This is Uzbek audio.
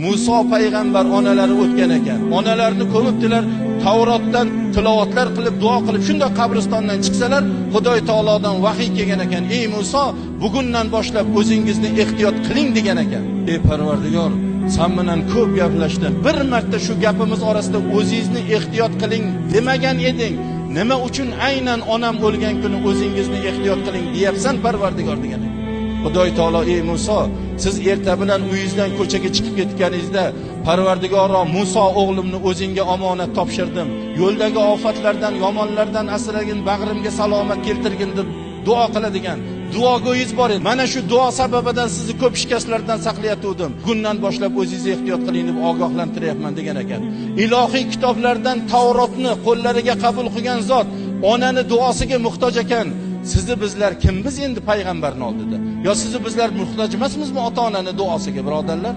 Muso payg'ambar onalari o'tgan ekan. Onalarini ko'mibdilar, Tavrotdan tilovatlar qilib, duo qilib, shundoq qabristondan chiqsalar, Xudoy taolodan vahiy kelgan ekan. Ey Muso, bugundan boshlab o'zingizni ehtiyot qiling degan ekan. Ey Parvardigor, sen bilan ko'p gaplashdim. Bir marta shu gapimiz orasida o'zingizni ehtiyot qiling demagan eding. Nima uchun aynan onam o'lgan kuni o'zingizni ehtiyot qiling deyapsan Parvardigor degan ekan. Xudoy taolo, ey Muso, siz erta bilan uyingizdan ko'chaga chiqib ketganingizda Parvardigoro, Muso o'g'limni o'zingga omonat topshirdim. Yo'ldagi ofatlardan, yomonlardan asragin, bag'rimga salomat keltirgin deb duo qiladigan duogo'yingiz bor edi. Mana shu duo sababidan sizni ko'p shikastlardan saqlayotgandim. Bugundan boshlab o'zingizni ehtiyot qiling deb ogohlantiryapman degan ekan. Ilohiy kitoblardan Tavrotni qo'llariga qabul qilgan zot onani duosiga muhtoj ekan. Sizni bizlar kimmiz endi payg'ambarning oldida? Yo sizni bizlar muhtoj emasmizmi ota-onani duosiga, birodarlar?